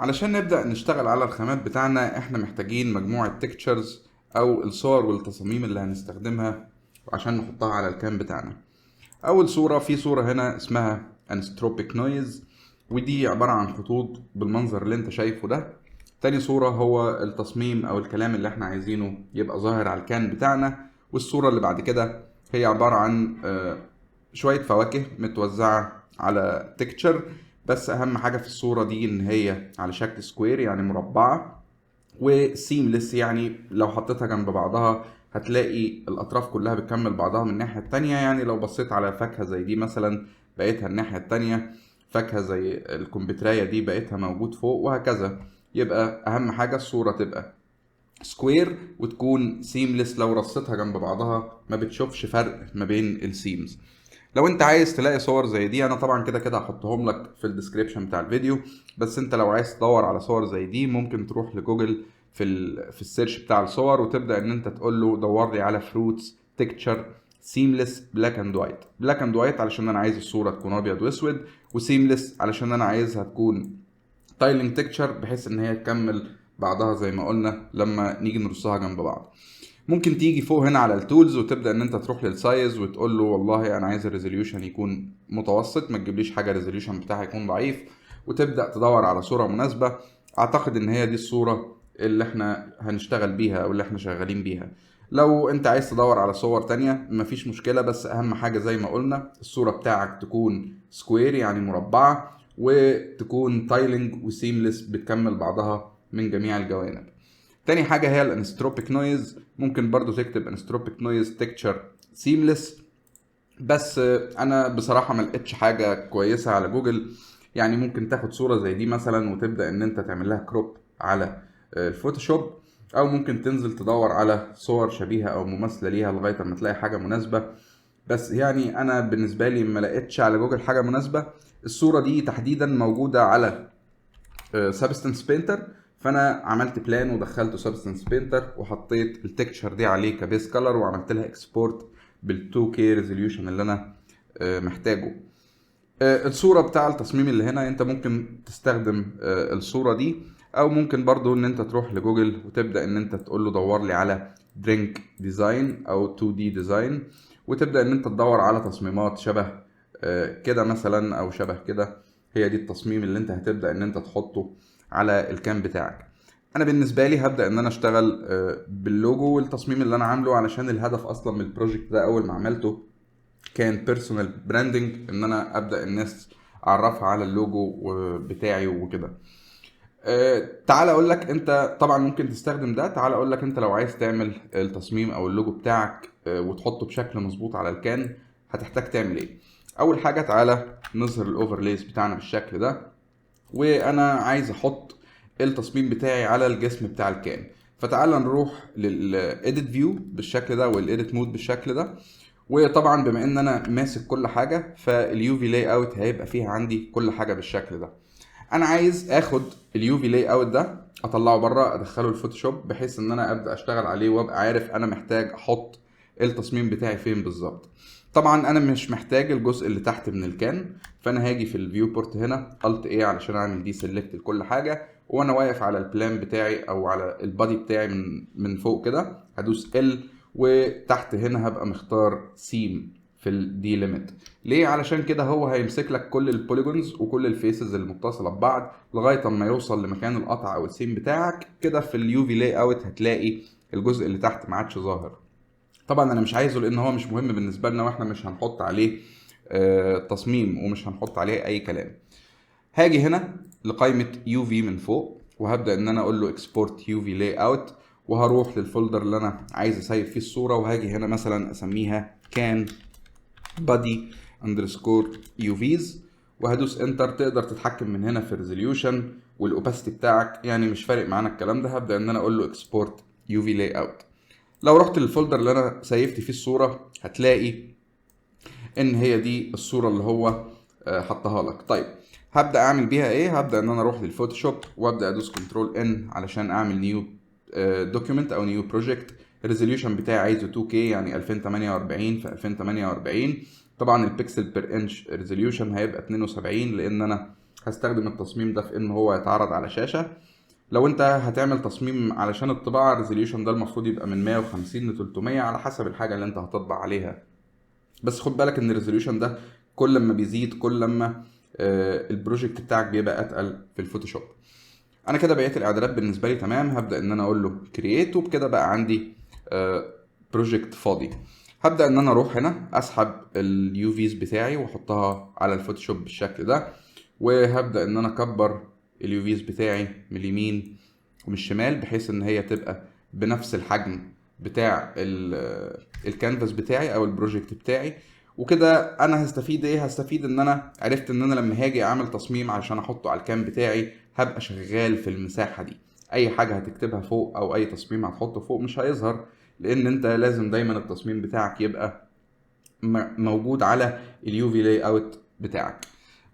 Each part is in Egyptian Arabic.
علشان نبدأ نشتغل على الخامات بتاعنا، احنا محتاجين مجموعة textures او الصور والتصاميم اللي هنستخدمها عشان نحطها على ال can بتاعنا. اول صورة، في صورة هنا اسمها anisotropic noise، ودي عبارة عن خطوط بالمنظر اللي انت شايفه ده. تاني صورة هو التصميم او الكلام اللي احنا عايزينه يبقى ظاهر على ال can بتاعنا. والصورة اللي بعد كده هي عبارة عن شوية فواكه متوزعة على texture، بس اهم حاجة في الصورة دي ان هي على شكل square، يعني مربعة، و seamless، يعني لو حطيتها جنب بعضها هتلاقي الاطراف كلها بتكمل بعضها من الناحية التانية. يعني لو بصيت على فاكهة زي دي مثلا بقيتها الناحية التانية، فاكهة زي الكمبتراية دي بقيتها موجود فوق، وهكذا. يبقى اهم حاجة الصورة تبقى square وتكون seamless، لو رصيتها جنب بعضها ما بتشوفش فرق ما بين ال seams. لو انت عايز تلاقي صور زي دي، انا طبعا كده كده هحطهم لك في ال description بتاع الفيديو، بس انت لو عايز تدور على صور زي دي ممكن تروح لجوجل في ال search بتاع الصور وتبدا ان انت تقول له دور لي على fruits texture seamless black and white. black and white علشان انا عايز الصورة تكون ابيض واسود، و seamless علشان انا عايزها تكون tiling texture بحيث ان هي تكمل بعضها زي ما قلنا لما نيجي نرصها جنب بعض. ممكن تيجي فوق هنا على ال tools وتبدا ان انت تروح لل size وتقول له والله انا عايز ال resolution يكون متوسط، ما تجيبليش حاجة ال resolution بتاعها يكون ضعيف، وتبدا تدور على صوره مناسبه. اعتقد ان هي دي الصورة اللي احنا هنشتغل بيها او اللي احنا شغالين بيها. لو انت عايز تدور على صور تانية مفيش مشكلة، بس اهم حاجة زي ما قلنا الصورة بتاعك تكون square يعني مربعة، وتكون tiling و seamless بتكمل بعضها من جميع الجوانب. تاني حاجة هي ال anisotropic noise. ممكن برضو تكتب anisotropic noise texture seamless، بس انا بصراحة ما لقيتش حاجة كويسة على جوجل. يعني ممكن تاخد صورة زي دي مثلا وتبدأ ان انت تعمل لها crop على الفوتوشوب، او ممكن تنزل تدور على صور شبيهة او مماثلة ليها لغاية اما تلاقي حاجة مناسبة. بس يعني انا بالنسبة لي ما لقيتش على جوجل حاجة مناسبة. الصورة دي تحديدا موجودة على Substance Painter، فانا عملت plane ودخلته Substance Painter وحطيت ال texture دي عليه ك base color وعملت لها export بال 2K resolution اللي انا محتاجه. الصورة بتاع التصميم اللي هنا انت ممكن تستخدم الصورة دي، او ممكن برضو ان انت تروح لجوجل وتبدأ ان انت تقول له دور لي على drink design او 2D design، وتبدأ ان انت تدور على تصميمات شبه كده مثلا او شبه كده. هي دي التصميم اللي انت هتبدأ ان انت تحطه على ال can بتاعك. انا بالنسبة لي هبدأ ان انا اشتغل باللوجو والتصميم اللي انا عامله، علشان الهدف اصلا من ال project ده اول ما عملته كان personal branding، ان انا ابدا الناس اعرفها على اللوجو بتاعي وكده. تعال اقول لك، انت طبعا ممكن تستخدم ده. تعال اقول لك، انت لو عايز تعمل التصميم او اللوجو بتاعك وتحطه بشكل مظبوط على ال can هتحتاج تعمل ايه؟ اول حاجة تعالى نظهر ال overlays بتاعنا بالشكل ده، وانا عايز احط التصميم بتاعي على الجسم بتاع ال can. فتعالى نروح لل edit view بالشكل ده وال edit mode بالشكل ده. وطبعا بما ان انا ماسك كل حاجة فال UV layout هيبقى فيها عندي كل حاجة بالشكل ده. انا عايز اخد ال UV layout ده اطلعه بره ادخله الفوتوشوب بحيث ان انا ابدا اشتغل عليه وابقى عارف انا محتاج احط التصميم بتاعي فين بالظبط. طبعا انا مش محتاج الجزء اللي تحت من ال can، فانا هاجي في ال viewport هنا Alt A علشان اعمل deselect لكل حاجه، وانا واقف على ال plane بتاعي او على ال body بتاعي من فوق كده هدوس L، وتحت هنا هبقى مختار seam في ال delimit. ليه؟ علشان كده هو هيمسك لك كل ال polygons وكل ال faces المتصلة ببعض لغاية اما يوصل لمكان القطع او ال seam بتاعك. كده في ال UV layout هتلاقي الجزء اللي تحت ما عادش ظاهر. طبعا انا مش عايزه لان هو مش مهم بالنسبة لنا، واحنا مش هنحط عليه تصميم ومش هنحط عليه اي كلام. هاجي هنا لقائمة UV من فوق وهبدا ان انا اقول له export UV layout، وهروح لل folder اللي انا عايز اسيف فيه الصوره، وهاجي هنا مثلا اسميها can body underscore UVs وهدوس enter. تقدر تتحكم من هنا في ال resolution وال opacity بتاعك، يعني مش فارق معانا الكلام ده. هبدا ان انا اقول له export UV layout. لو رحت لل folder اللي انا سيفت فيه الصورة هتلاقي ان هي دي الصورة اللي هو حطها لك. طيب، هبدا اعمل بيها ايه؟ هبدا ان انا اروح للفوتوشوب وابدا ادوس control N علشان اعمل new document او new project. ال resolution بتاعي عايزه 2K، يعني 2048 في 2048. طبعا ال pixel per inch resolution هيبقى 72 لان انا هستخدم التصميم ده في ان هو يتعرض على شاشه. لو انت هتعمل تصميم علشان الطباعه، ال resolution ده المفروض يبقى من 150 ل 300 على حسب الحاجة اللي انت هتطبع عليها. بس خد بالك ان ال resolution ده كل ما بيزيد كل لما ال project بتاعك بيبقى اتقل في ال Photoshop. انا كده بقيت الاعدادات بالنسبة لي تمام. هبدا ان انا اقول له create، وبكده بقى عندي project فاضي. هبدا ان انا اروح هنا اسحب ال UVs بتاعي واحطها على ال Photoshop بالشكل ده، وهبدا ان انا اكبر ال UVs بتاعي من اليمين ومن الشمال بحيث ان هي تبقى بنفس الحجم بتاع الكانفاس بتاعي او ال project بتاعي. وكده انا هستفيد ايه؟ هستفيد ان انا عرفت ان انا لما هاجي اعمل تصميم علشان احطه على ال cam بتاعي هبقى شغال في المساحة دي. اي حاجة هتكتبها فوق او اي تصميم هتحطه فوق مش هيظهر، لان انت لازم دايما التصميم بتاعك يبقى موجود على ال UV layout بتاعك.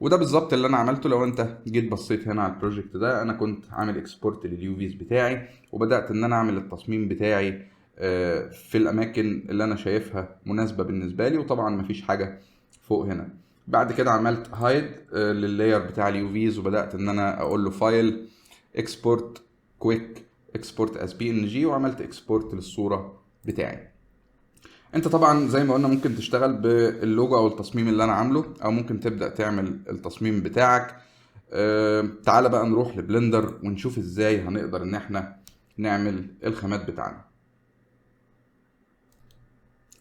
وده بالظبط اللي انا عملته. لو انت جيت بصيت هنا على ال project ده، انا كنت عامل export لل UVs بتاعي وبدات ان انا اعمل التصميم بتاعي في الاماكن اللي انا شايفها مناسبة بالنسبة لي، وطبعا مفيش حاجة فوق هنا. بعد كده عملت hide لل layer بتاع ال UVs وبدات ان انا اقول له file، export، quick export as PNG، وعملت export للصورة بتاعي. انت طبعا زي ما قلنا ممكن تشتغل باللوجو او التصميم اللي انا عامله، او ممكن تبدا تعمل التصميم بتاعك. تعالى بقى نروح ل Blender ونشوف ازاي هنقدر ان احنا نعمل الخامات بتاعنا.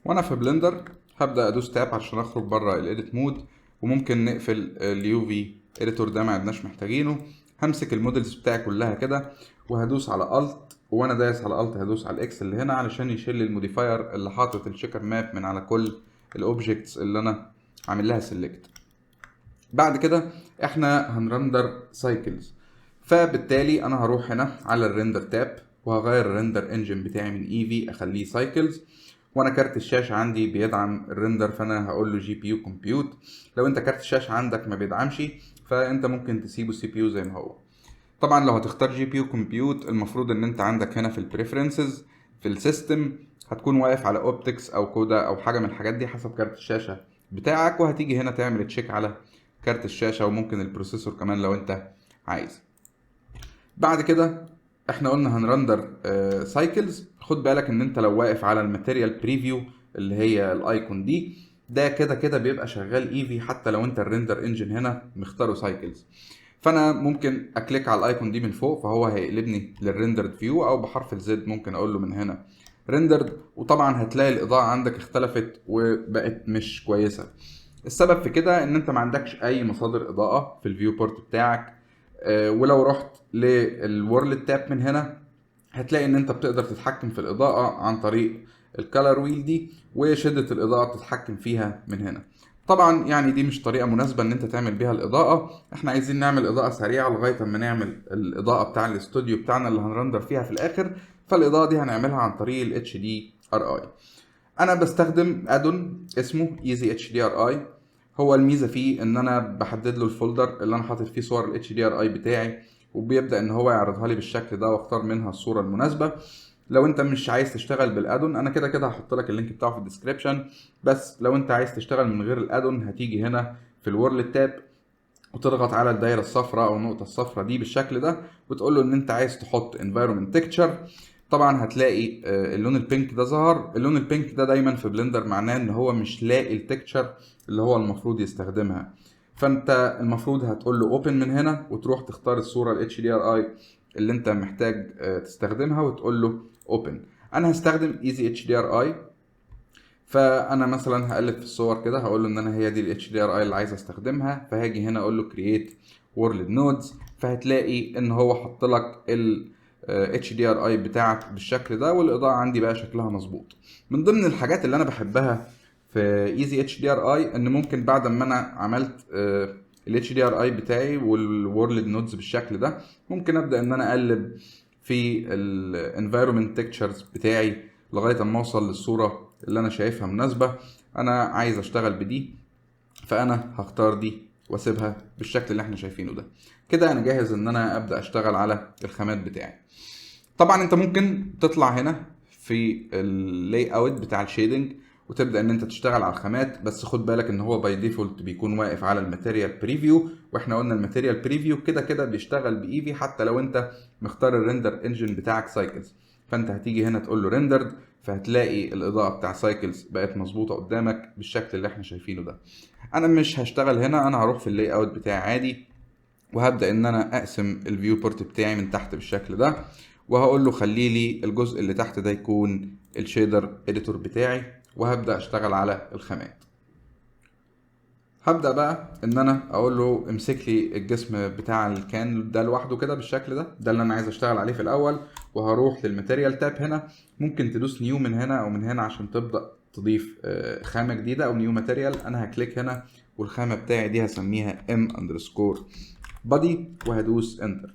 وانا في Blender هبدا ادوس tab عشان اخرج بره ال edit mode، وممكن نقفل ال UV editor ده، ما عدناش محتاجينه. همسك ال models بتاعي كلها كده وهدوس على alt، وانا دايس على alt هدوس على ال X اللي هنا علشان يشيل ال modifier اللي حاطط ال checker map من على كل ال objects اللي انا عامل لها select. بعد كده احنا هن render Cycles، فبالتالي انا هروح هنا على ال render tab وهغير ال render engine بتاعي من Eevee اخليه Cycles. وانا كارت الشاشة عندي بيدعم ال render، فانا هقول له GPU compute. لو انت كارت الشاشة عندك ما بيدعمش فانت ممكن تسيبه CPU زي ما هو. طبعا لو هتختار GPU compute المفروض ان انت عندك هنا في ال preferences في ال system هتكون واقف على OptiX او CUDA او حاجة من الحاجات دي حسب كارت الشاشة بتاعك، وهتيجي هنا تعمل check على كارت الشاشة وممكن ال processor كمان لو انت عايز. بعد كده احنا قلنا هن render Cycles. خد بالك ان انت لو واقف على ال material preview اللي هي ال icon دي، ده كده كده بيبقى شغال Eevee حتى لو انت ال render engine هنا مختاره Cycles. فانا ممكن ا click على ال icon دي من فوق فهو هيقلبني لل rendered view، او بحرف ال Z ممكن اقول له من هنا rendered، وطبعا هتلاقي الاضاءة عندك اختلفت وبقت مش كويسه. السبب في كده ان انت ما عندكش اي مصادر اضاءه في ال viewport بتاعك. ولو رحت لل world tab من هنا هتلاقي ان انت بتقدر تتحكم في الاضاءة عن طريق ال color wheel دي، وشده الاضاءة بتتحكم فيها من هنا. طبعا يعني دي مش طريقه مناسبة ان انت تعمل بيها الاضاءه. احنا عايزين نعمل اضاءه سريعة لغاية اما نعمل الاضاءة بتاع الاستوديو بتاعنا اللي هن render فيها في الاخر، فالاضاءه دي هنعملها عن طريق ال HDRI. انا بستخدم add-on اسمه Easy HDRI. هو الميزة فيه ان انا بحدد له ال folder اللي انا حاطط فيه صور ال HDRI بتاعي، وبيبدا ان هو يعرضها لي بالشكل ده واختار منها الصورة المناسبه. لو انت مش عايز تشتغل بال add-on، انا كده كده هحط لك ال link بتاعه في ال description، بس لو انت عايز تشتغل من غير ال add-on هتيجي هنا في ال world tab وتضغط على الدايرة الصفراء او النقطة الصفراء دي بالشكل ده وتقول له ان انت عايز تحط environment texture. طبعا هتلاقي اللون ال pink ده ظهر. اللون ال pink ده دايما في Blender معناه ان هو مش لاقي ال texture اللي هو المفروض يستخدمها، فانت المفروض هتقول له open من هنا وتروح تختار الصورة ال HDRI اللي انت محتاج تستخدمها وتقول له open. انا هستخدم Easy HDRI، فانا مثلا هقلب في الصور كده، هقول له ان انا هي دي ال HDRI اللي عايز استخدمها، فهاجي هنا اقول له create world nodes، فهتلاقي ان هو حط لك ال HDRI بتاعك بالشكل ده، والاضاءة عندي بقى شكلها مظبوط. من ضمن الحاجات اللي انا بحبها في Easy HDRI ان ممكن بعد ما انا عملت ال HDRI بتاعي وال world nodes بالشكل ده، ممكن ابدا ان انا اقلب في ال environment textures بتاعي لغاية اما اوصل للصورة اللي انا شايفها مناسبه. انا عايز اشتغل بدي، فانا هختار دي واسيبها بالشكل اللي احنا شايفينه ده. كده انا جاهز ان انا ابدا اشتغل على الخامات بتاعي. طبعا انت ممكن تطلع هنا في ال layout بتاع ال shading. وتبدا ان انت تشتغل على الخامات. بس خد بالك ان هو by default بيكون واقف على ال material preview، واحنا قلنا ال material preview كده كده بيشتغل ب Eevee حتى لو انت مختار ال render engine بتاعك Cycles. فانت هتيجي هنا تقول له rendered، فهتلاقي الاضاءة بتاع Cycles بقت مظبوطة قدامك بالشكل اللي احنا شايفينه ده. انا مش هشتغل هنا، انا هروح في ال layout بتاعي عادي، وهبدا ان انا اقسم ال viewport بتاعي من تحت بالشكل ده، وهقول له خلي لي الجزء اللي تحت ده يكون ال shader editor بتاعي، وهبدا اشتغل على الخامات. هبدا بقى ان انا اقول له امسك لي الجسم بتاع ال can ده لوحده كده بالشكل ده، ده اللي انا عايز اشتغل عليه في الاول. وهروح لل material tab هنا، ممكن تدوس new من هنا او من هنا عشان تبدا تضيف خامة جديدة او new material. انا ه click هنا، والخامه بتاعي دي هسميها M underscore body، وهدوس enter.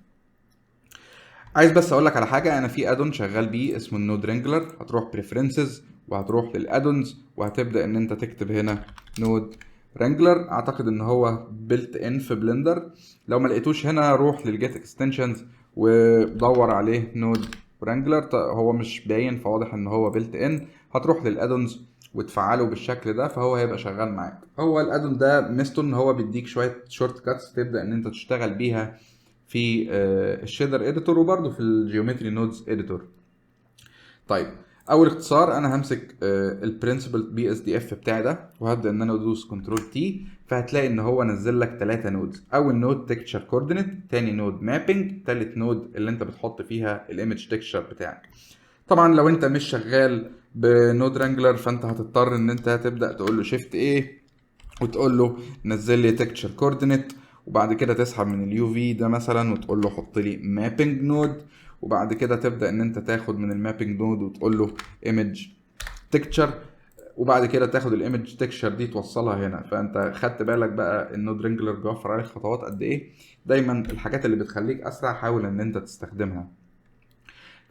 عايز بس اقول لك على حاجه، انا في add-on شغال بيه اسمه ال Node Wrangler. هتروح preferences وهتروح لل add-ons وهتبدا ان انت تكتب هنا Node Wrangler. اعتقد ان هو built in في Blender. لو ما لقيتوش هنا روح لل get extensions ودور عليه Node Wrangler، هو مش باين فواضح ان هو built in. هتروح لل add-ons وتفعله بالشكل ده، فهو هيبقى شغال معاك. هو ال add-on ده ميزته ان هو بيديك شوية shortcuts تبدا ان انت تشتغل بيها في ال shader editor وبرده في ال geometry nodes editor. طيب، اول اختصار، انا همسك ال principled BSDF بتاعي ده وهبدا ان انا ادوس control T، فهتلاقي ان هو نزل لك 3 nodes. اول node texture coordinate، تاني node mapping، تالت node اللي انت بتحط فيها ال image texture بتاعك. طبعا لو انت مش شغال ب Node Wrangler فانت هتضطر ان انت تبدا تقول له shift A وتقول له نزل لي texture coordinate، وبعد كده تسحب من ال UV ده مثلا وتقول له حط لي mapping node، وبعد كده تبدا ان انت تاخد من ال mapping node وتقول له image texture، وبعد كده تاخد ال image texture دي توصلها هنا. فانت خدت بالك بقى ال Node Wrangler بيوفر عليك خطوات قد ايه؟ دايما الحاجات اللي بتخليك اسرع حاول ان انت تستخدمها.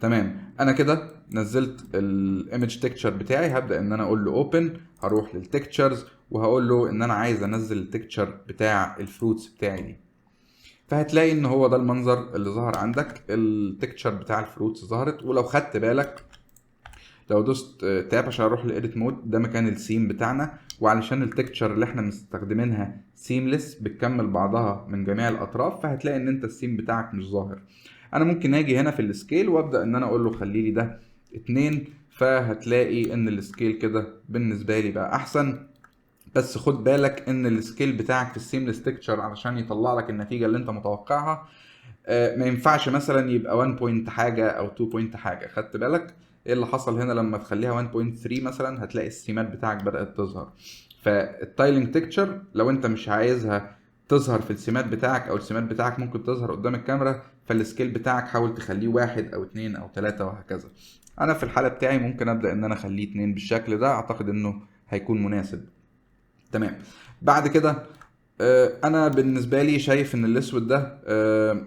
تمام، انا كده نزلت ال image texture بتاعي. هبدا ان انا اقول له open، هروح لل textures وهقول له ان انا عايز انزل ال texture بتاع ال fruits بتاعي دي. فهتلاقي ان هو ده المنظر اللي ظهر عندك، ال texture بتاع ال fruits ظهرت. ولو خدت بالك لو دوست tab عشان اروح ل edit mode، ده مكان ال seam بتاعنا، وعلشان ال texture اللي احنا مستخدمينها seamless بتكمل بعضها من جميع الاطراف، فهتلاقي ان انت ال seam بتاعك مش ظاهر. انا ممكن اجي هنا في ال scale وابدا ان انا اقول له خلي لي ده 2، فهتلاقي ان ال scale كده بالنسبة لي بقى احسن. بس خد بالك ان ال scale بتاعك في ال seamless texture علشان يطلع لك النتيجة اللي انت متوقعها ما ينفعش مثلا يبقى 1 point حاجة او 2 point حاجه. خدت بالك ايه اللي حصل هنا؟ لما تخليها 1.3 مثلا هتلاقي ال seam ات بتاعك بدات تظهر. فال tiling texture لو انت مش عايزها تظهر في ال seam ات بتاعك او ال seam ات بتاعك ممكن تظهر قدام الكاميرا، فال scale بتاعك حاول تخليه 1 او 2 او 3 وهكذا. انا في الحالة بتاعي ممكن ابدا ان انا اخليه 2 بالشكل ده، اعتقد انه هيكون مناسب. تمام، بعد كده انا بالنسبة لي شايف ان الاسود ده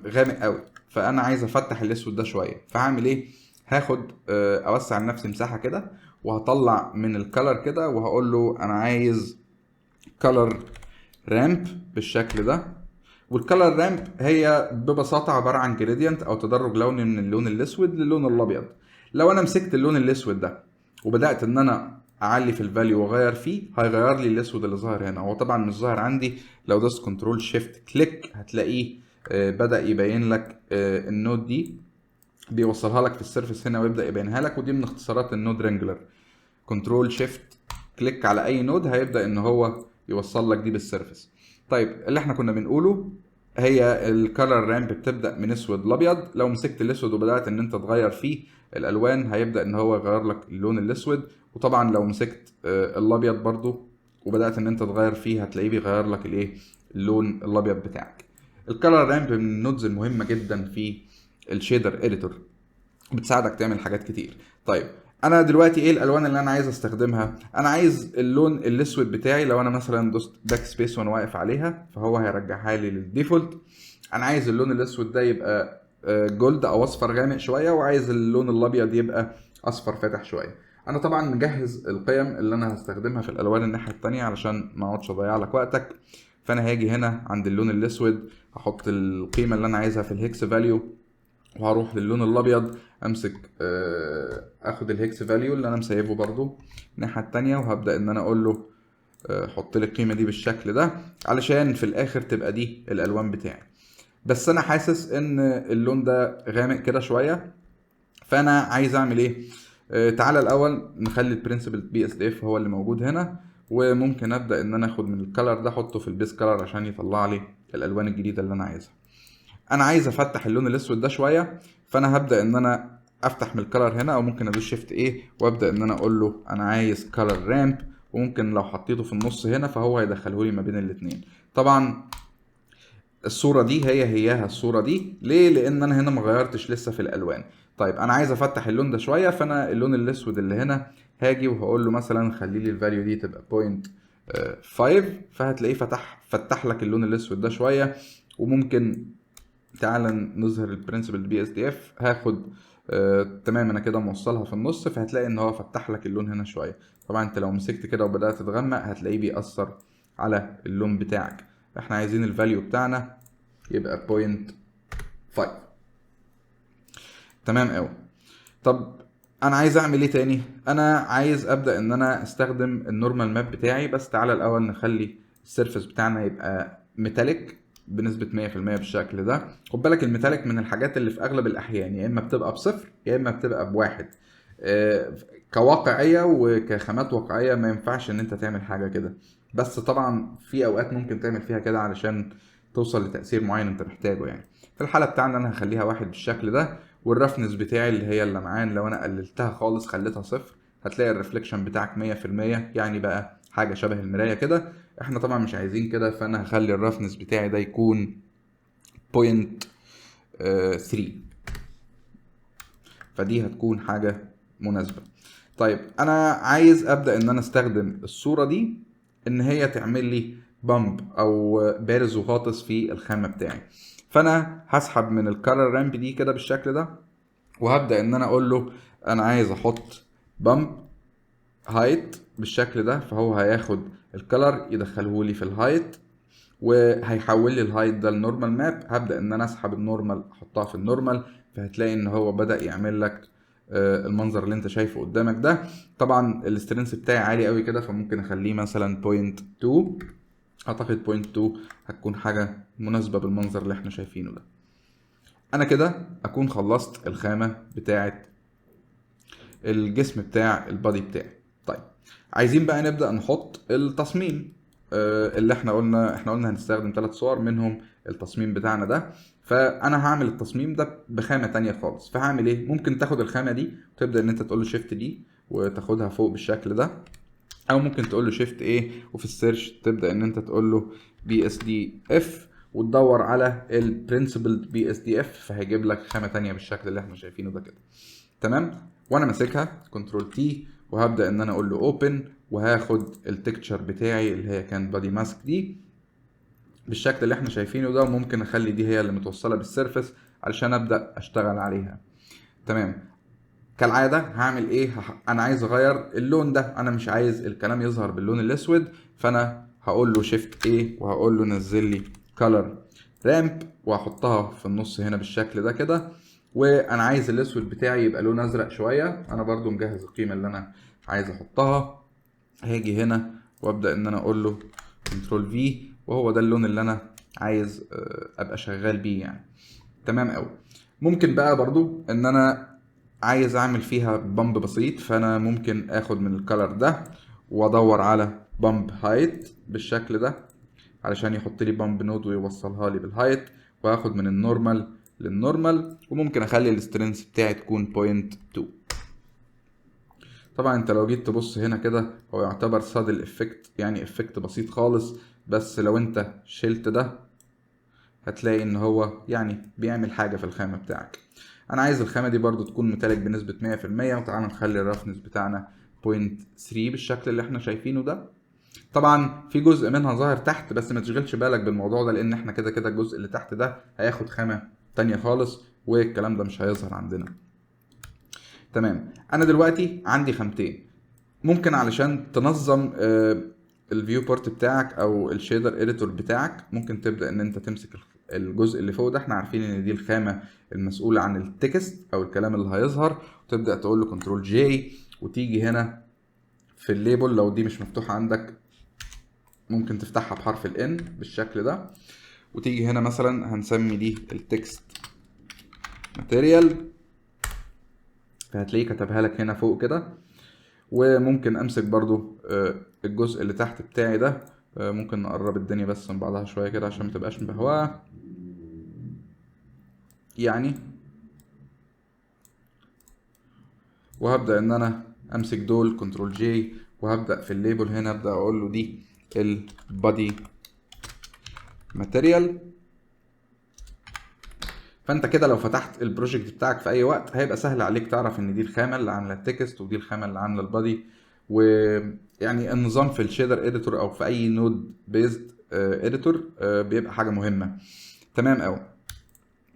غامق قوي، فانا عايز افتح الاسود ده شويه. فهعمل ايه؟ هاخد اوسع لنفسي مساحة كده، وهطلع من ال color كده وهقول له انا عايز color ramp بالشكل ده. وال color ramp هي ببساطة عبارة عن gradient او تدرج لوني من اللون الاسود للون الابيض. لو انا مسكت اللون الاسود ده وبدات ان انا اعلي في ال value واغير فيه، هيغير لي الاسود اللي ظاهر هنا. هو طبعا مش ظاهر عندي، لو دوست control shift click هتلاقيه بدا يبين لك ال node دي، بيوصلها لك في ال surface هنا ويبدا يبينها لك. ودي من اختصارات ال Node Wrangler، control shift click على اي node هيبدا ان هو يوصل لك دي بال surface. طيب، اللي احنا كنا بنقوله هي ال color ramp بتبدا من اسود لابيض. لو مسكت الاسود وبدات ان انت تغير فيه الالوان هيبدا ان هو يغير لك اللون الاسود. وطبعا لو مسكت الابيض برضو وبدات ان انت تغير فيه هتلاقيه بيغير لك الايه؟ اللون الابيض بتاعك. ال color ramp من ال nodes المهمة جدا في ال shader editor، بتساعدك تعمل حاجات كتير. طيب، انا دلوقتي ايه الالوان اللي انا عايز استخدمها؟ انا عايز اللون الاسود بتاعي، لو انا مثلا دوست backspace وانا واقف عليها فهو هيرجعها لي لل default. انا عايز اللون الاسود ده يبقى gold او اصفر غامق شويه، وعايز اللون الابيض يبقى اصفر فاتح شويه. انا طبعا مجهز القيم اللي انا هستخدمها في الالوان الناحية التانية علشان ما اقعدش اضيع لك وقتك. فانا هاجي هنا عند اللون الاسود، هحط القيمة اللي انا عايزها في ال hex value وهروح للون الابيض، امسك اخد ال hex value اللي انا مسيفه برضو الناحية التانية، وهبدا ان انا اقول له حط لي القيمة دي بالشكل ده علشان في الاخر تبقى دي الالوان بتاعي. بس انا حاسس ان اللون ده غامق كده شويه، فانا عايز اعمل ايه؟ تعالى الاول نخلي ال principled BSDF هو اللي موجود هنا، وممكن ابدا ان انا اخد من ال color ده احطه في ال base color عشان يطلع لي الالوان الجديدة اللي انا عايزها. انا عايز افتح اللون الاسود ده شويه، فانا هبدا ان انا افتح من ال color هنا، او ممكن ادوس shift A وابدا ان انا اقول له انا عايز color ramp، وممكن لو حطيته في النص هنا فهو هيدخله لي ما بين الاثنين. طبعا الصورة دي هي هياها الصورة دي، ليه؟ لان انا هنا ما غيرتش لسه في الالوان. طيب انا عايز افتح اللون ده شويه، فانا اللون الاسود اللي هنا هاجي وهقول له مثلا خلي لي ال value دي تبقى 0.5، فهتلاقيه فتح لك اللون الاسود ده شويه. وممكن تعالى نظهر ال principled BSDF، هاخد تمام انا كده موصلها في النص، فهتلاقي ان هو فتح لك اللون هنا شويه. طبعا انت لو مسكت كده وبدات تغمق هتلاقيه بيأثر على اللون بتاعك. احنا عايزين ال value بتاعنا يبقى 0.5. تمام قوي. طب انا عايز اعمل ايه تاني؟ انا عايز ابدا ان انا استخدم ال normal map بتاعي، بس تعالى الاول نخلي ال surface بتاعنا يبقى metallic بنسبة 100% بالشكل ده. خد بالك ال metallic من الحاجات اللي في اغلب الاحيان يا اما بتبقى بصفر يا اما بتبقى بواحد. كواقعية وكخامات واقعية ما ينفعش ان انت تعمل حاجة كده، بس طبعا في اوقات ممكن تعمل فيها كده علشان توصل لتأثير معين انت محتاجه. يعني في الحالة بتاعنا انا هخليها واحد بالشكل ده، وال roughness بتاعي اللي هي اللمعان لو انا قللتها خالص خليتها صفر هتلاقي ال reflection بتاعك 100%، يعني بقى حاجة شبه المراية كده. احنا طبعا مش عايزين كده، فانا هخلي ال roughness بتاعي ده يكون 0.3، فدي هتكون حاجة مناسبة. طيب انا عايز ابدأ ان انا استخدم الصورة دي ان هي تعمل لي bump او بارز وغاطس في الخامة بتاعي، فانا هسحب من ال color ramp دي كده بالشكل ده، وهبدأ ان انا اقول له انا عايز احط bump height بالشكل ده، فهو هياخد ال color يدخله لي في ال height وهيحول لي ال height ده ل normal map. هبدأ ان انا اسحب ال normal احطها في ال normal، فهتلاقي ان هو بدأ يعمل لك المنظر اللي انت شايفه قدامك ده. طبعا ال strength بتاعي عالي قوي كده، فممكن اخليه مثلا 0.2، اعتقد 0.2 هتكون حاجة مناسبة بالمنظر اللي احنا شايفينه ده. انا كده اكون خلصت الخامة بتاعة الجسم بتاع ال body بتاعي. طيب عايزين بقى نبدأ نحط التصميم اللي احنا قلنا هنستخدم 3 صور منهم التصميم بتاعنا ده. فانا هعمل التصميم ده بخامة تانية خالص، فهعمل ايه؟ ممكن تاخد الخامة دي وتبدأ ان انت تقول له shift D وتاخدها فوق بالشكل ده، او ممكن تقول له shift A وفي ال search تبدأ ان انت تقول له BSDF وتدور على ال principled BSDF، فهيجيب لك خامة تانية بالشكل اللي احنا شايفينه ده كده. تمام، وانا ماسكها control T وهبدأ ان انا اقول له open، وهاخد ال texture بتاعي اللي هي كانت body mask دي بالشكل اللي احنا شايفينه ده، وممكن اخلي دي هي اللي متوصله بال surface علشان ابدا اشتغل عليها. تمام، كالعادة هعمل ايه؟ انا عايز اغير اللون ده، انا مش عايز الكلام يظهر باللون الاسود، فانا هقول له shift A وهقول له نزل لي color ramp وهحطها في النص هنا بالشكل ده كده. وانا عايز الاسود بتاعي يبقى لون ازرق شوية، انا برضو مجهز القيمة اللي انا عايز احطها. هاجي هنا وابدا ان انا اقول له control V، وهو ده اللون اللي انا عايز ابقى شغال بيه يعني. تمام قوي. ممكن بقى برضو ان انا عايز اعمل فيها bump بسيط، فانا ممكن اخد من ال color ده وادور على bump height بالشكل ده علشان يحط لي bump node ويوصلها لي بال height، واخد من ال normal لل normal، وممكن اخلي ال strength بتاعي تكون 0.2. طبعا انت لو جيت تبص هنا كده هو يعتبر subtle effect، يعني effect بسيط خالص، بس لو انت شلت ده هتلاقي ان هو يعني بيعمل حاجة في الخامة بتاعك. انا عايز الخامة دي برضو تكون metallic بنسبة 100%، وتعالى نخلي ال roughness بتاعنا 0.3 بالشكل اللي احنا شايفينه ده. طبعا في جزء منها ظاهر تحت، بس ما تشغلش بالك بالموضوع ده، لان احنا كده كده الجزء اللي تحت ده هياخد خامة تانية خالص والكلام ده مش هيظهر عندنا. تمام، انا دلوقتي عندي خامتين. ممكن علشان تنظم ال viewport بتاعك او ال shader editor بتاعك، ممكن تبدا ان انت تمسك الجزء اللي فوق ده. احنا عارفين ان دي الخامة المسؤولة عن ال text او الكلام اللي هيظهر، وتبدا تقول له control J، وتيجي هنا في ال label. لو دي مش مفتوحة عندك ممكن تفتحها بحرف ال N بالشكل ده، وتيجي هنا مثلا هنسمي دي ال text material، فهتلاقيه كتبها لك هنا فوق كده. وممكن امسك برضو الجزء اللي تحت بتاعي ده، ممكن نقرب الدنيا بس من بعضها شوية كده عشان ما تبقاش مبهوقة يعني. وهبدأ ان انا امسك دول control J، وهبدأ في ال label هنا ابدأ اقول له دي ال body material. فانت كده لو فتحت ال project بتاعك في اي وقت هيبقى سهل عليك تعرف ان دي الخامة اللي عاملة ال text ودي الخامة اللي عاملة ال body. ويعني النظام في ال shader editor او في اي node based editor بيبقى حاجة مهمة. تمام قوي.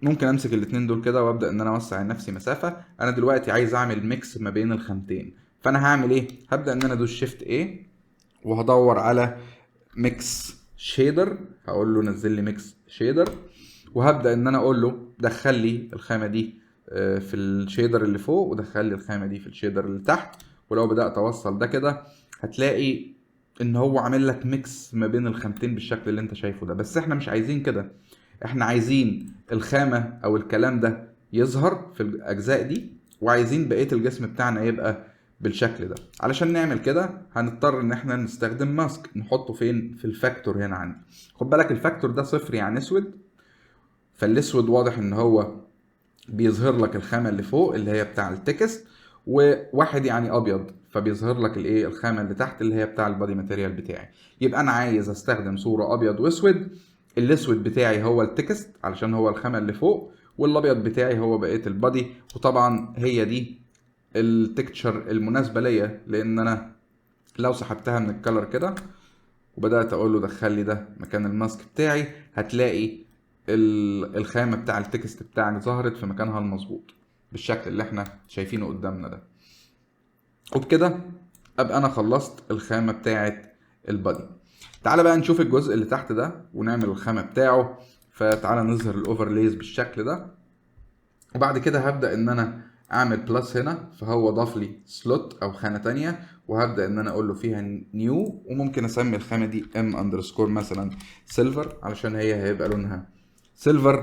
ممكن امسك الاتنين دول كده وابدا ان انا اوسع لنفسي مسافة. انا دلوقتي عايز اعمل mix ما بين الخامتين، فانا هعمل ايه؟ هبدا ان انا ادوس shift A وهدور على mix shader، هقول له نزل لي mix shader، وهبدا ان انا اقول له دخل لي الخامة دي في ال shader اللي فوق ودخل لي الخامة دي في ال shader اللي تحت. ولو بدات اوصل ده كده هتلاقي ان هو عامل لك mix ما بين الخامتين بالشكل اللي انت شايفه ده. بس احنا مش عايزين كده، احنا عايزين الخامة او الكلام ده يظهر في الاجزاء دي، وعايزين بقية الجسم بتاعنا يبقى بالشكل ده. علشان نعمل كده هنضطر ان احنا نستخدم mask نحطه فين؟ في ال factor هنا عندي. خد بالك ال factor ده صفر يعني اسود، فالاسود واضح ان هو بيظهر لك الخامة اللي فوق اللي هي بتاع ال text، وواحد يعني ابيض فبيظهر لك الايه؟ الخامة اللي تحت اللي هي بتاع ال body material بتاعي. يبقى انا عايز استخدم صوره ابيض واسود، الاسود بتاعي هو ال text علشان هو الخامة اللي فوق، والابيض بتاعي هو بقية ال body. وطبعا هي دي ال texture المناسبة ليا، لان انا لو سحبتها من ال color كده وبدات اقول له دخل لي ده مكان ال mask بتاعي، هتلاقي الخامة بتاع ال text بتاعك ظهرت في مكانها المظبوط بالشكل اللي احنا شايفينه قدامنا ده. وبكده ابقى انا خلصت الخامة بتاعه ال body. تعالى بقى نشوف الجزء اللي تحت ده ونعمل الخامة بتاعه. فتعالى نظهر ال overlays بالشكل ده، وبعد كده هبدا ان انا اعمل plus هنا، فهو ضاف لي slot او خانه تانية، وهبدا ان انا اقول له فيها new، وممكن اسمي الخامة دي M underscore مثلا silver علشان هي هيبقى لونها silver.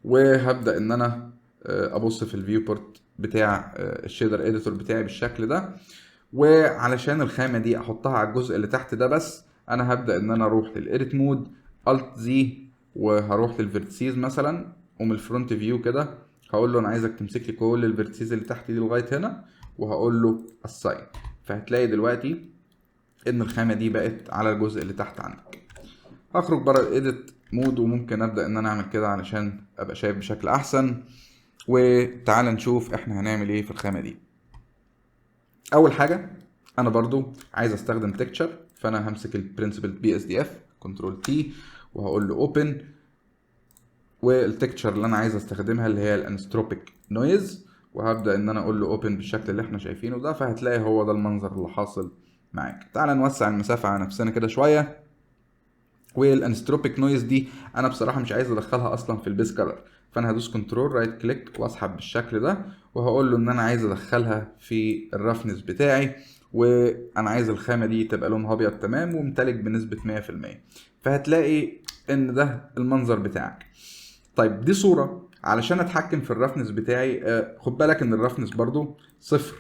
وهبدا ان انا ابص في ال viewport بتاع ال shader editor بتاعي بالشكل ده. وعلشان الخامة دي احطها على الجزء اللي تحت ده بس، انا هبدا ان انا اروح لل edit mode alt Z، وهروح لل vertices مثلا، ومن ال front view كده هقول له انا عايزك تمسك لي كل ال vertices اللي تحت دي لغاية هنا، وهقول له assign. فهتلاقي دلوقتي ان الخامة دي بقت على الجزء اللي تحت عندك. هخرج بره ال edit mode، وممكن ابدا ان انا اعمل كده علشان ابقى شايف بشكل احسن. وتعالى نشوف احنا هنعمل ايه في الخامة دي. اول حاجة انا برضو عايز استخدم texture، فانا همسك ال principled BSDF control T وهقول له open، وال texture اللي انا عايز استخدمها اللي هي ال anisotropic noise، وهبدا ان انا اقول له open بالشكل اللي احنا شايفينه ده. فهتلاقي هو ده المنظر اللي حاصل معاك. تعالى نوسع المسافة على نفسنا كده شوية. وال anisotropic noise دي انا بصراحة مش عايز ادخلها اصلا في ال base color، فانا هدوس control right click واسحب بالشكل ده، وهقول له ان انا عايز ادخلها في ال roughness بتاعي، وانا عايز الخامة دي تبقى لونها ابيض تمام و metallic بنسبة 100%. فهتلاقي ان ده المنظر بتاعك. طيب دي صوره علشان اتحكم في ال roughness بتاعي. خد بالك ان ال roughness برضو صفر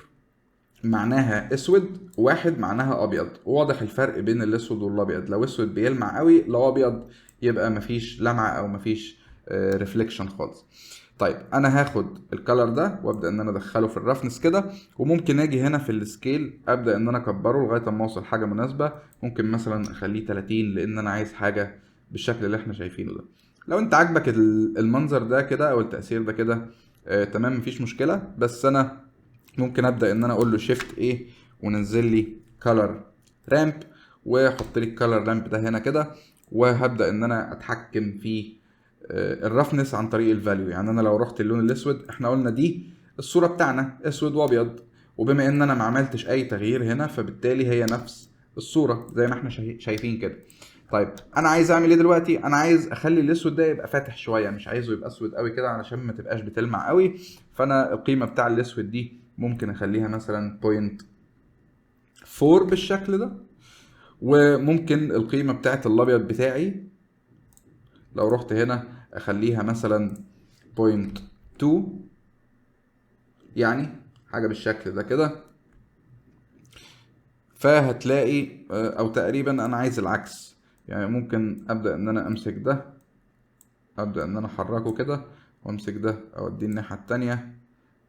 معناها اسود، واحد معناها ابيض. واضح الفرق بين الاسود والابيض، لو اسود بيلمع قوي، لو ابيض يبقى مفيش لمعة او مفيش reflection خالص. طيب انا هاخد ال color ده وابدا ان انا ادخله في ال roughness كده، وممكن اجي هنا في ال scale ابدا ان انا اكبره لغاية اما اوصل حاجة مناسبة. ممكن مثلا اخليه 30 لان انا عايز حاجة بالشكل اللي احنا شايفينه ده. لو انت عاجبك المنظر ده كده او التاثير ده كده، تمام مفيش مشكلة. بس انا ممكن ابدا ان انا اقول له shift A ونزل لي color ramp، واحط لي ال color ramp ده هنا كده، وهبدا ان انا اتحكم في ال roughness عن طريق ال value. يعني انا لو رحت اللون الاسود، احنا قلنا دي الصورة بتاعنا اسود وابيض، وبما ان انا ما عملتش اي تغيير هنا فبالتالي هي نفس الصورة زي ما احنا شايفين كده. طيب انا عايز اعمل ايه دلوقتي؟ انا عايز اخلي الاسود ده يبقى فاتح شويه، مش عايزه يبقى اسود قوي كده علشان ما تبقاش بتلمع قوي. فانا القيمة بتاع الاسود دي ممكن اخليها مثلا 0.4 بالشكل ده، وممكن القيمة بتاعت الابيض بتاعي لو رحت هنا اخليها مثلا 0.2، يعني حاجة بالشكل ده كده. فهتلاقي او تقريبا انا عايز العكس، يعني ممكن ابدا ان انا امسك ده، ابدا ان انا احركه كده، وامسك ده اوديه الناحية التانية.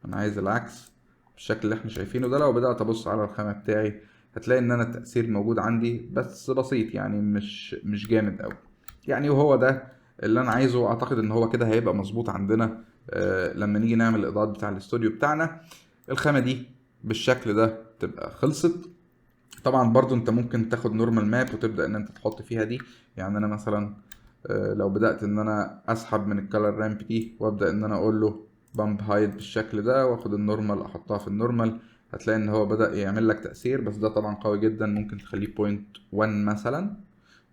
انا عايز العكس بالشكل اللي احنا شايفينه ده. لو بدات ابص على الخامة بتاعي هتلاقي ان انا التاثير موجود عندي بس بسيط، يعني مش جامد قوي يعني، وهو ده اللي انا عايزه. اعتقد ان هو كده هيبقى مظبوط عندنا لما نيجي نعمل الاضاءات بتاع الاستوديو بتاعنا. الخامة دي بالشكل ده تبقى خلصت. طبعا برضو انت ممكن تاخد normal map وتبدا ان انت تحط فيها دي، يعني انا مثلا لو بدات ان انا اسحب من ال color ramp دي وابدا ان انا اقول له bump height بالشكل ده، واخد ال normal احطها في ال normal، هتلاقي ان هو بدا يعمل لك تاثير، بس ده طبعا قوي جدا، ممكن تخليه 0.1 مثلا.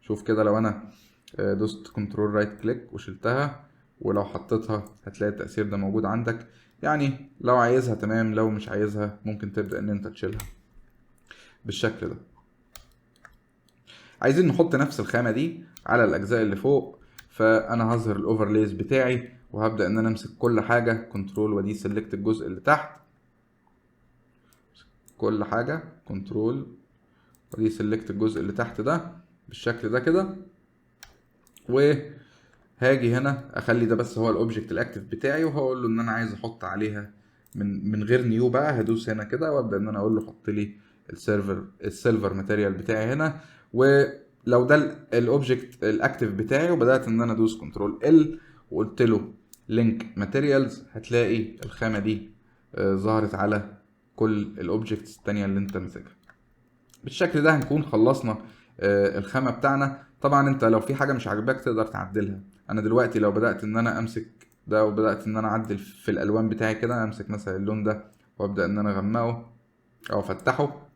شوف كده لو انا دوست control right click وشلتها، ولو حطيتها هتلاقي التأثير ده موجود عندك. يعني لو عايزها تمام، لو مش عايزها ممكن تبدأ ان انت تشيلها بالشكل ده. عايزين نحط نفس الخامة دي على الأجزاء اللي فوق، فأنا هظهر ال overlays بتاعي وهبدأ إن أنا أمسك كل حاجة control و deselect الجزء اللي تحت، كل حاجة control و deselect الجزء اللي تحت ده بالشكل ده كده، وهاجي هنا اخلي ده بس هو ال object ال active بتاعي، وهقول له ان انا عايز احط عليها من غير new بقى. هدوس هنا كده وابدا ان انا اقول له حط لي ال silver material بتاعي هنا. ولو ده ال object ال active بتاعي وبدات ان انا ادوس control L وقلت له link materials، هتلاقي الخامة دي ظهرت على كل ال objects التانية اللي انت ماسكها. بالشكل ده هنكون خلصنا الخامة بتاعنا. طبعا انت لو في حاجة مش عاجباك تقدر تعدلها. انا دلوقتي لو بدات ان انا امسك ده وبدات ان انا اعدل في الالوان بتاعي كده، امسك مثلا اللون ده وابدا ان انا اغمقه او افتحه،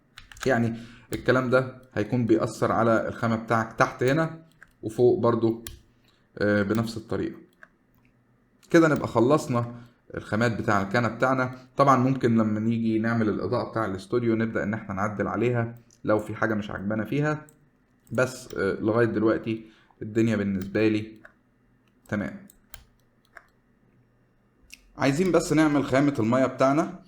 يعني الكلام ده هيكون بيأثر على الخامة بتاعك تحت هنا وفوق برضو بنفس الطريقة. كده نبقى خلصنا الخامات بتاع الكنب بتاعنا. طبعا ممكن لما نيجي نعمل الإضاءة بتاع الاستوديو نبدأ إن احنا نعدل عليها لو في حاجة مش عجبانا فيها، بس لغاية دلوقتي الدنيا بالنسبة لي تمام. عايزين بس نعمل خامة المية بتاعنا.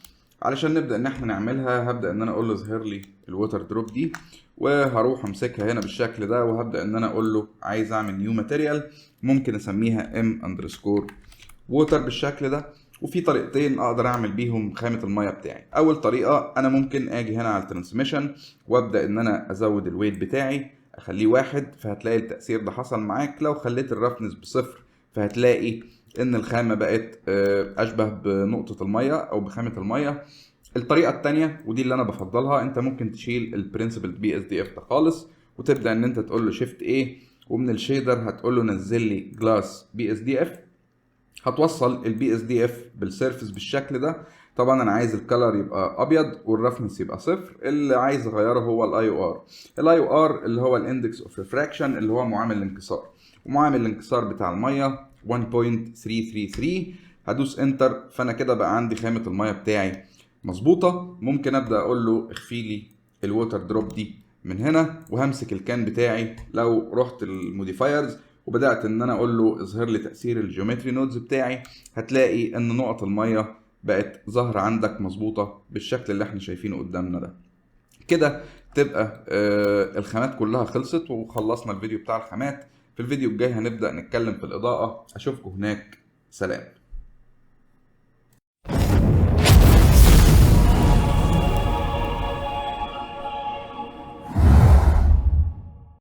علشان نبدأ إن احنا نعملها هبدأ إن أنا أقول له اظهر لي ال water drop دي، وهروح أمسكها هنا بالشكل ده، وهبدأ إن أنا أقول له عايز أعمل new material، ممكن أسميها M underscore water بالشكل ده. وفي طريقتين اقدر اعمل بيهم خامة المية بتاعي. اول طريقة، انا ممكن اجي هنا على ال transmission وابدأ ان انا ازود ال weight بتاعي اخليه 1، فهتلاقي التأثير ده حصل معاك. لو خليت ال roughness ب0 فهتلاقي ان الخامة بقت اشبه بنقطة المية او بخامة المية. الطريقة التانية ودي اللي انا بفضلها، انت ممكن تشيل ال principled BSDF ده خالص وتبدأ ان انت تقول له shift A، ومن ال shader هتقول له نزل لي glass BSDF. هتوصل ال BSDF بال surface بالشكل ده. طبعا انا عايز ال color يبقى ابيض وال roughness يبقى 0. اللي عايز اغيره هو ال IOR. ال IOR اللي هو ال index of refraction اللي هو معامل الانكسار، ومعامل الانكسار بتاع المية 1.333. هدوس enter، فانا كده بقى عندي خامة المية بتاعي مظبوطة. ممكن ابدا اقول له اخفي لي ال water drop دي من هنا، وهمسك ال can بتاعي. لو رحت ال modifiers وبدات ان انا اقول له اظهر لي تاثير ال geometry nodes بتاعي، هتلاقي ان نقط المية بقت ظاهره عندك مظبوطة بالشكل اللي احنا شايفينه قدامنا ده. كده تبقى الخامات كلها خلصت وخلصنا الفيديو بتاع الخامات. في الفيديو الجاي هنبدا نتكلم في الاضاءة. اشوفكم هناك، سلام.